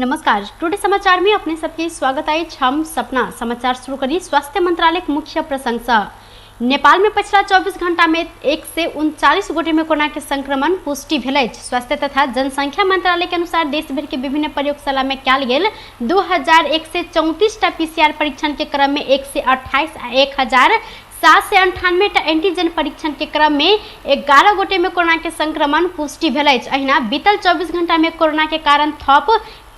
नमस्कार, टुडे समाचार में अपने सबके स्वागत अछि। हम सपना। समाचार शुरू करी स्वास्थ्य मंत्रालय मुख्य प्रसंग से। नेपाल में पिछला 24 घंटा में 139 गोटे में कोरोना के संक्रमण पुष्टि भेल अछि। स्वास्थ्य तथा जनसंख्या मंत्रालय के अनुसार देश भर के विभिन्न प्रयोगशाला में कयल गेल 2134 टा पीसीआर परीक्षण के क्रम में 128 आ 1798 टा एंटीजन परीक्षण के क्रम में 11 गोटे में कोरोना के संक्रमण पुष्टि भेल अछि। अहिना बीतल 24 घंटा में कोरोना के कारण थप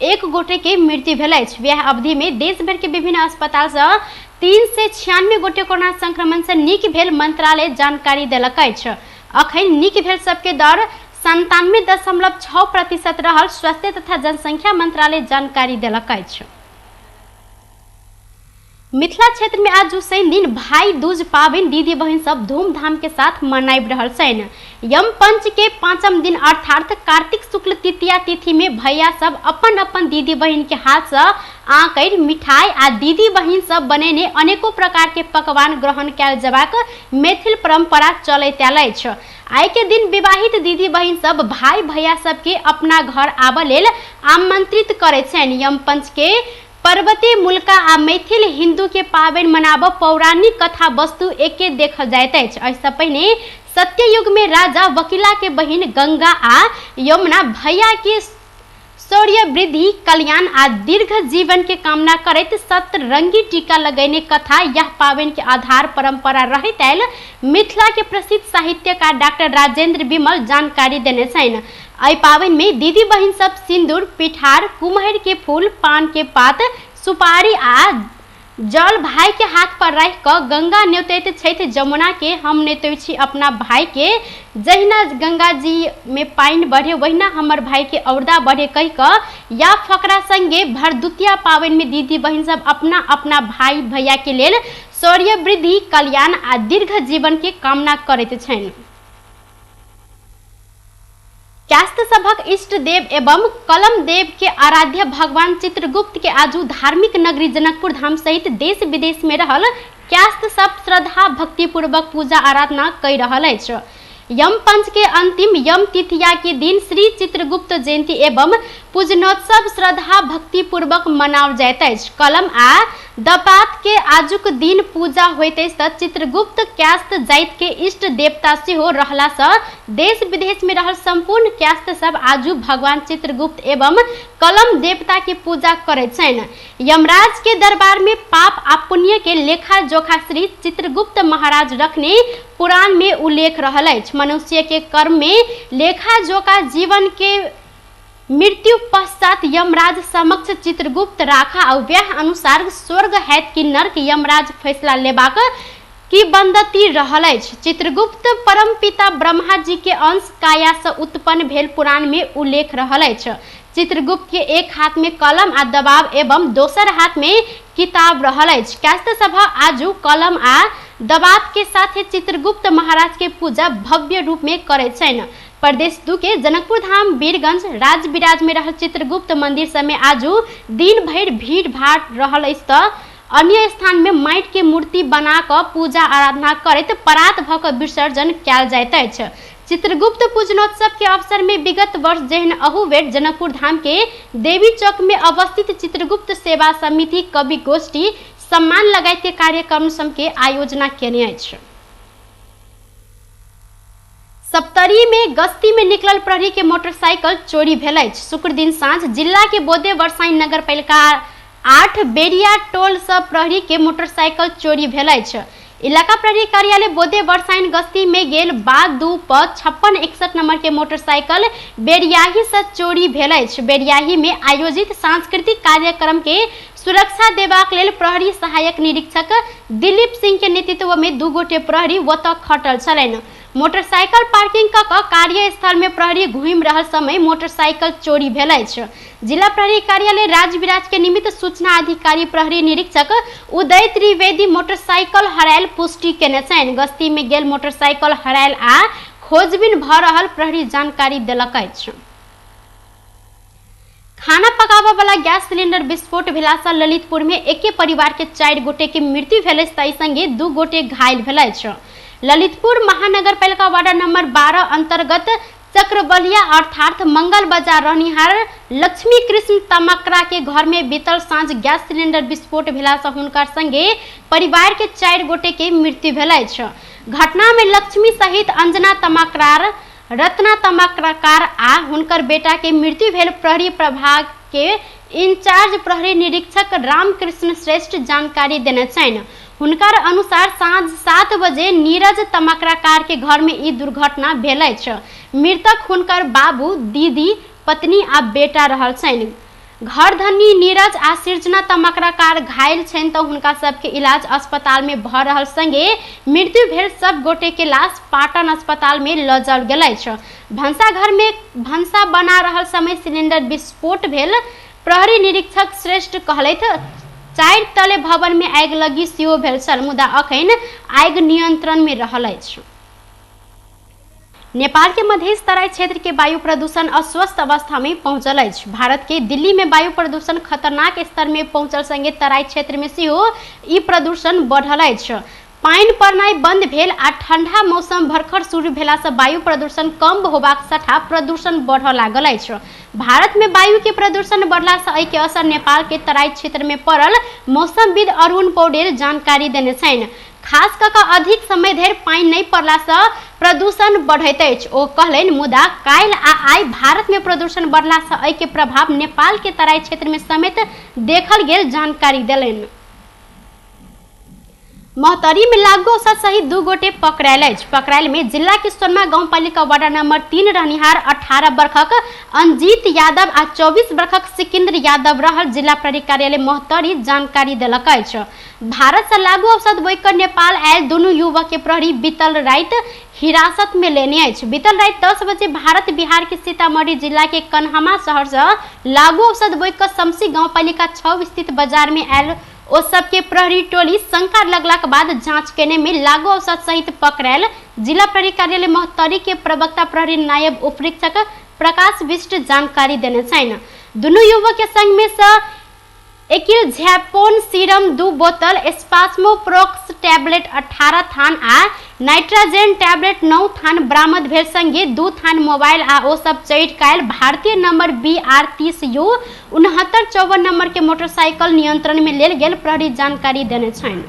1 गोटे के मृत्यु भेल अछि। वएह अवधि में देश भर के विभिन्न अस्पताल से 396 गोटे कोरोना संक्रमण से नीक भेल मंत्रालय जानकारी देलक अछि। अखन नीक भेल सबके दर 97.6% रहल स्वास्थ्य तथा जनसंख्या मंत्रालय जानकारी देलक अछि। मिथिला क्षेत्र में आज शनि दिन भाई दूज पाबनि दीदी बहिन सब धूमधाम के साथ मनाबि रहल छनि। यम पंच के पांचम दिन अर्थात कार्तिक शुक्ल तृतीया तिथि में भैया सब अपन अपन दीदी बहिन के हाथ से आँकड़ि मिठाई आ दीदी बहिन सब बनेने अनेको प्रकार के पकवान ग्रहण कयल जबाक मैथिल परंपरा चलैत आयल अछि। आइ के दिन विवाहित दीदी बहिन सब भाई भैया सबके अपना घर आबऽ लेल आमंत्रित करैत छनि। यम पंच के पर्वतीय मुल्का आ मैथिल हिंदू के पाबनि मनाबऽ पौराणिक कथा वस्तु एके देखल जाइत अछि। एहिसँ पहिने सत्ययुग में राजा वकीला के बहिन गंगा आ यमुना भैया के शौर्य वृद्धि कल्याण आ दीर्घ जीवन के कामना करैत सतरंगी टीका लगैने कथा यह पाबनि के आधार परंपरा रहैत आयल मिथिला के प्रसिद्ध साहित्यकार डॉक्टर राजेंद्र विमल जानकारी देने छनि। एहि पाबनि में दीदी बहिन सब सिंदूर पिठार कुम्हर के फूल पान के पात सुपारी आ जल भाई के हाथ पर राखि कऽ गंगा न्योतैत छथि। जमुना के हम न्योतै छी अपना भाई के, जहिना गंगा जी में पानि बढ़े वहिना हमर भाई के औरदा बढ़े कहि कऽ या फकरा संगे भरदुतिया पाबनि में दीदी बहिन सब अपना अपना भाई भैया के लेल शौर्य वृद्धि कल्याण आ दीर्घ जीवन के कामना करैत छनि। कायस्थ सभक इष्ट देव एवं कलम देव के आराध्य भगवान चित्रगुप्त के आजू धार्मिक नगरी जनकपुर धाम सहित देश विदेश में रहल कायस्थ सब श्रद्धा भक्तिपूर्वक पूजा आराधना कर रहल अछि। यम पंच के अंतिम यम तिथिया के दिन श्री चित्रगुप्त जयंती एवं पूजनोत्सव श्रद्धा भक्तिपूर्वक मनाओल जाइत अछि। कलम आ दपात के आजुक दिन पूजा होइत अछि त चित्रगुप्त कायस्थ जाति के इष्ट देवता सेहो रहला सँ देश विदेश में रहल संपूर्ण कायस्थ सब आजू भगवान चित्रगुप्त एवं कलम देवता के पूजा करैत छनि। यमराज के दरबार में पाप आ पुण्य के लेखा जोखा श्री चित्रगुप्त महाराज रखने पुराण में उल्लेख रहल अछि। मनुष्य के कर्म में लेखा जोखा जीवन के मृत्यु पश्चात यमराज समक्ष चित्रगुप्त राखा आ वएह अनुसार स्वर्ग हैत कि नर्क यमराज फैसला लेबाक किंवदंती रहल अछि। चित्रगुप्त परमपिता ब्रह्मा जी के अंश काया से उत्पन्न भेल पुराण में उल्लेख रहल अछि। चित्रगुप्त के एक हाथ में कलम आ दबाव एवं दोसर हाथ में किताब रहल अछि। कायस्थ सभा आजू कलम आ दबाव के साथे चित्रगुप्त महाराज के पूजा भव्य रूप में करैत छनि। प्रदेश 2 के जनकपुर धाम वीरगंज राजविराज में रहल चित्रगुप्त मंदिर सब में आजू दिन भरि भीड़ भाड़ रहल अछि त अन्य स्थान में माटि के मूर्ति बना कऽ पूजा आराधना करैत परात भऽ कऽ विसर्जन कयल जाइत अछि। चित्रगुप्त पूजनोत्सव के अवसर में विगत वर्ष जेहन अहू बेर जनकपुर धाम के देवी चौक में अवस्थित चित्रगुप्त सेवा समिति कवि गोष्ठी सम्मान लगायत के कार्यक्रम सब के आयोजना केने अछि। सप्तरी में गश्ती में निकलल प्रहरी के मोटरसाइकिल चोरी भेल अछि। शुक्र दिन साँझ जिला के बोदे वर्षाई नगर पालिका 8 बेरिया टोल से प्रहरी के मोटरसाइकिल चोरी भेल अछि। इलाका प्रहरी कार्यालय बोदे वर्षाइन गश्ती में गेल बाद 2 पर 5661 नंबर के मोटरसाइकिल बेरियाही से चोरी भेल अछि। बेरियाही में आयोजित सांस्कृतिक कार्यक्रम के सुरक्षा देबाक लेल प्रहरी सहायक निरीक्षक दिलीप सिंह के नेतृत्व में 2 गोटे प्रहरी ओतऽ खटल छलनि। मोटरसाइकिल पार्किंग कऽ कऽ कार्यस्थल में प्रहरी घूमि रहल समय मोटरसाइकिल चोरी भेल अछि। जिला प्रहरी कार्यालय राजविराज के निमित्त सूचना अधिकारी प्रहरी निरीक्षक उदय त्रिवेदी मोटरसाइकिल हरायल पुष्टि केने छनि। गश्ती में गेल मोटरसाइकिल हरायल आ खोजबीन भऽ रहल प्रहरी जानकारी देलक अछि। खाना पकाबऽ वाला गैस सिलेंडर विस्फोट भेलासँ ललितपुर में एके परिवार के 4 गोटे के मृत्यु भेल अछि, ताहि संगे 2 गोटे घायल भेल अछि। ललितपुर महानगरपालिका वार्ड नंबर 12 अंतर्गत चक्रबलिया अर्थात मंगल बाजार रहनिहार लक्ष्मी कृष्ण तमकरा के घर में बीतल साँझ गैस सिलेंडर विस्फोट भेला से हुनकर संगे परिवार के 4 गोटे के मृत्यु भेल अछि। घटना में लक्ष्मी सहित अंजना तमकरार, रत्ना तमकराकार आ हुनकर बेटा के मृत्यु भेल प्रहरी प्रभाग के इंचार्ज प्रहरी निरीक्षक रामकृष्ण श्रेष्ठ जानकारी देने छनि। हुनकर अनुसार साँझ 7 बजे नीरज तमकराकार के घर में ई दुर्घटना भेल अछि। मृतक हुनकर बाबू, दीदी, पत्नी आ बेटा रहल छनि। घर धनी नीरज आ सृजना तमकराकार घायल छनि तऽ हुनका सबके इलाज अस्पताल में भऽ रहल संगे मृत्यु भेल सब गोटे के लाश पाटन अस्पताल में लऽ जाओल गेल अछि। भनसाघर में भनसा बना रहल समय सिलेंडर विस्फोट भेल प्रहरी निरीक्षक श्रेष्ठ कहलथि। 4 तले भवन में आगि लगी सेहो भेल छल, मुदा अखन आगि नियंत्रण में रहल अछि। नेपाल के मधेश तराई क्षेत्र के वायु प्रदूषण अस्वस्थ अवस्था में पहुंचल अछि। भारत के दिल्ली में वायु प्रदूषण खतरनाक स्तर में पहुंचल संगे तराई क्षेत्र में सेहो ई प्रदूषण बढ़ल अछि। पानि पड़नाइ बंद भेल आ ठंडा मौसम भरखर शुरू भेला से वायु प्रदूषण कम होबाक सट्टा प्रदूषण बढ़ऽ लागल अछि। भारत में वायु के प्रदूषण बढ़ला से एहि के असर नेपाल के तराई क्षेत्र में पड़ल मौसमविद अरुण पौडेल जानकारी देने छनि। खास कऽ कऽ अधिक समय धरि पानि नहि पड़ला से प्रदूषण बढ़ैत अछि, ओ कहलनि। मुदा काल्हि आ आइ भारत में प्रदूषण बढ़ला से एहि के प्रभाव नेपाल के तराई क्षेत्र में समेत देखल गेल जानकारी देलनि। महोत्तरी में लागू औषध सहित 2 गोटे पकड़ायल अछि। पकड़ायल में जिला के सोनमा गाउँपालिका वार्ड नंबर 3 रहनिहार 18 वर्षक अंजीत यादव आ 24 वर्षक सिकंदर यादव रहल जिला प्रहरी कार्यालय महोत्तरी जानकारी देलक अछि। भारत से लागू औषध बोकि नेपाल आयल दुनू युवक के प्रहरी बीतल राति हिरासत में लेने अछि। बीतल राति 10 बजे भारत बिहार के सीतामढ़ी जिला के कन्हमा शहर से लागू औषध बोकि शमसी गाउँपालिका 6 स्थित बाजार में आयल ओ सबके प्रहरी टोली शंका लगला के बाद जांच केने में लागू औषध सहित पकड़ायल जिला प्रहरी कार्यालय महोत्तरी के प्रवक्ता प्रहरी नायब उपरीक्षक प्रकाश विष्ट जानकारी देने छनि। दुनू युवक के संग में से एकिल झैपोन सीरम 2 बोतल, स्पास्मोप्रोक्स टैबलेट 18 थान आ नाइट्रोजन टैबलेट 9 थान बरामद भेल संगे 2 थान मोबाइल आ ओ सब चढ़ि कायल भारतीय नंबर BR 30 U 6954 number के मोटरसाइकिल नियंत्रण में लेल गेल प्रहरी जानकारी देने छनि।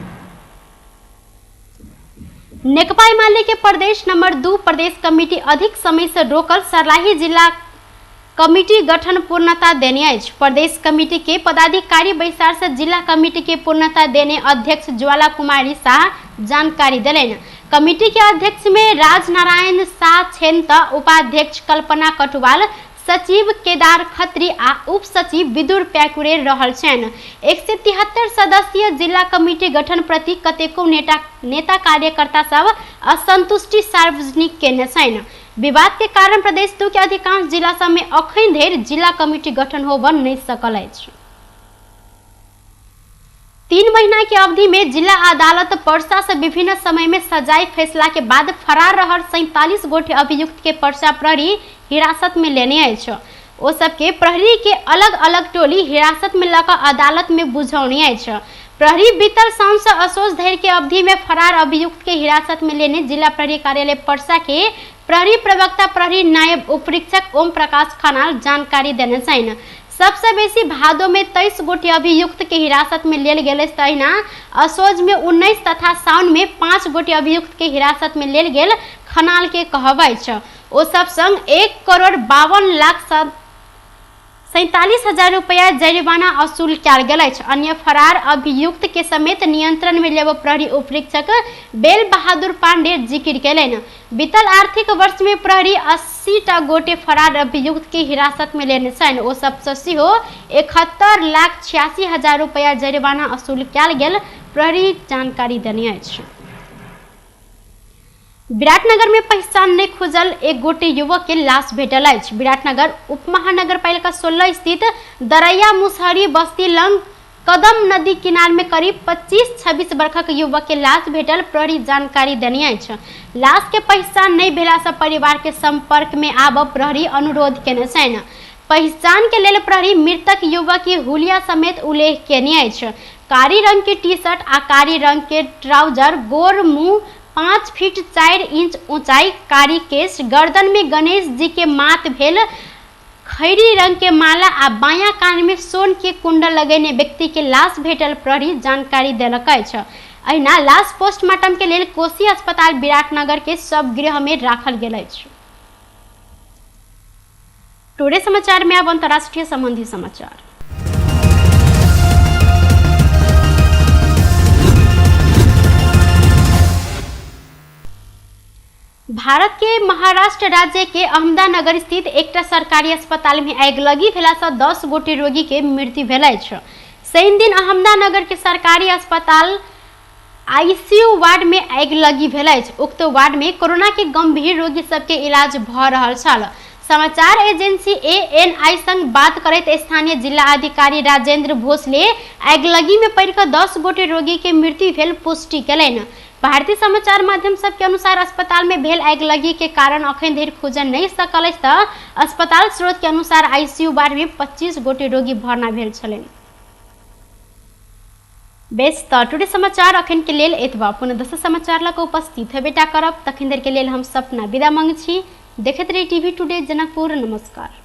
नेकपा एमाले के प्रदेश नंबर 2 प्रदेश कमिटी अधिक समय से रोकल सर्लाही जिला कमिटी गठन पूर्णता देने अछि। प्रदेश कमिटी के पदाधिकारी बैसार से जिला कमिटी के पूर्णता देने अध्यक्ष ज्वाला कुमारी शाह जानकारी देलनि। कमिटी के अध्यक्ष में राजनारायण शाह छनि त उपाध्यक्ष कल्पना कटुवाल, सचिव केदार खत्री आ उप सचिव विदुर प्याकुरे रहल छनि। 173 सदस्यीय जिला कमिटी गठन प्रति कतेको नेता कार्यकर्ता सब असंतुष्टि सार्वजनिक केने छनि। विवाद के कारण प्रदेश 2 के अधिकांश जिला सब में अखन धरि जिला कमिटी गठन होबऽ नहि सकल अछि। 3 महीना के अवधि में जिला अदालत परसा से विभिन्न समय में सजाई फैसला के बाद फरार रहल 47 गोटे अभियुक्त के परसा प्रहरी हिरासत में लेने अछि। ओ सबके प्रहरी के अलग अलग टोली हिरासत में लऽ कऽ अदालत में बुझौने अछि। प्रहरी बीतल साउन से असोज धरि के अवधि में फरार अभियुक्त के हिरासत में लेने जिला प्रहरी कार्यालय परसा के प्रहरी प्रवक्ता प्रहरी नायब उपरीक्षक ओम प्रकाश खनाल जानकारी देने छनि। सबसे बेसी भादो में 23 गोटे अभियुक्त के हिरासत में लेल गेल अछि, तहिना असोज में 19 तथा साउन में 5 गोटे अभियुक्त के हिरासत में लेल गेल खनाल के कहब अछि। ओ सब संग 1,52,47,000 रुपया जरिमाना वसूल कयल गेल अछि। अन्य फरार अभियुक्त के समेत नियंत्रण में लेब प्रहरी उपरीक्षक बेल बहादुर पांडे जिक्र कयलनि। बीतल आर्थिक वर्ष में प्रहरी 80टा गोटे फरार अभियुक्त के हिरासत में लेने छनि। ओ सबसँ सेहो 71,86,000 रुपया जरिमाना वसूल कयल गेल प्रहरी जानकारी देने अछि। विराटनगर में पहचान नहीं खुजल एक गोटे युवक के लाश भेटल अछि। विराटनगर उपमहानगरपालिका 16 स्थित दरैया मुसहरी बस्ती लंग कदम नदी किनार में करीब 25-26 वर्षक युवक के लाश भेटल प्रहरी जानकारी देने अछि। लाश के पहचान नहीं भेला से परिवार के संपर्क में आब प्रहरी अनुरोध केने छनि। पहचान के लेल प्रहरी मृतक युवक के हुलिया समेत उल्लेख केने अछि। कारी रंग के टी शर्ट आ कारी रंग के ट्राउजर, गोर मुंह, 5 फीट 4 इंच ऊंचाई, कारी केश, गर्दन में गणेश जी के मात भेल खैरी रंग के माला आ बायां कान में सोन के कुंडल लगेने व्यक्ति के लाश भेटल प्रहरी जानकारी देलक अछि। अहिना लाश पोस्टमार्टम के लेल कोशी अस्पताल विराटनगर के शव गृह में राखल गेल अछि। टुडे समाचार में अब अंतर्राष्ट्रीय संबंधी समाचार। भारत के महाराष्ट्र राज्य के अहमदानगर स्थित एकटा सरकारी अस्पताल में आगिलगी भेला से 10 गोटे रोगी के मृत्यु भेल अछि। शनि दिन अहमदानगर के सरकारी अस्पताल आईसीयू वार्ड में आगिलगी भेल अछि। उक्त वार्ड में कोरोना के गंभीर रोगी सबके इलाज भ रहल छल। समाचार एजेंसी एएनआई संग बात करैत स्थानीय जिला अधिकारी राजेंद्र भोसले आगिलगी में पड़ि कऽ 10 गोटे रोगी के मृत्यु भेल पुष्टि केलनि। भारतीय समाचार माध्यम सबके अनुसार अस्पताल में भेल आगिलगी के कारण अखन धरि खुजल नहि सकल अछि तऽ अस्पताल स्रोत के अनुसार आईसीयू वार्ड में 25 गोटे रोगी भर्ना भेल छलनि। बेस तऽ टुडे समाचार अखन के लेल एतबा। पुनः दोसर समाचार लऽ कऽ उपस्थित हेबेटा करब। तखन धरि के लेल हम सपना विदा मांगै छी। देखैत रही टीवी टुडे जनकपुर। नमस्कार।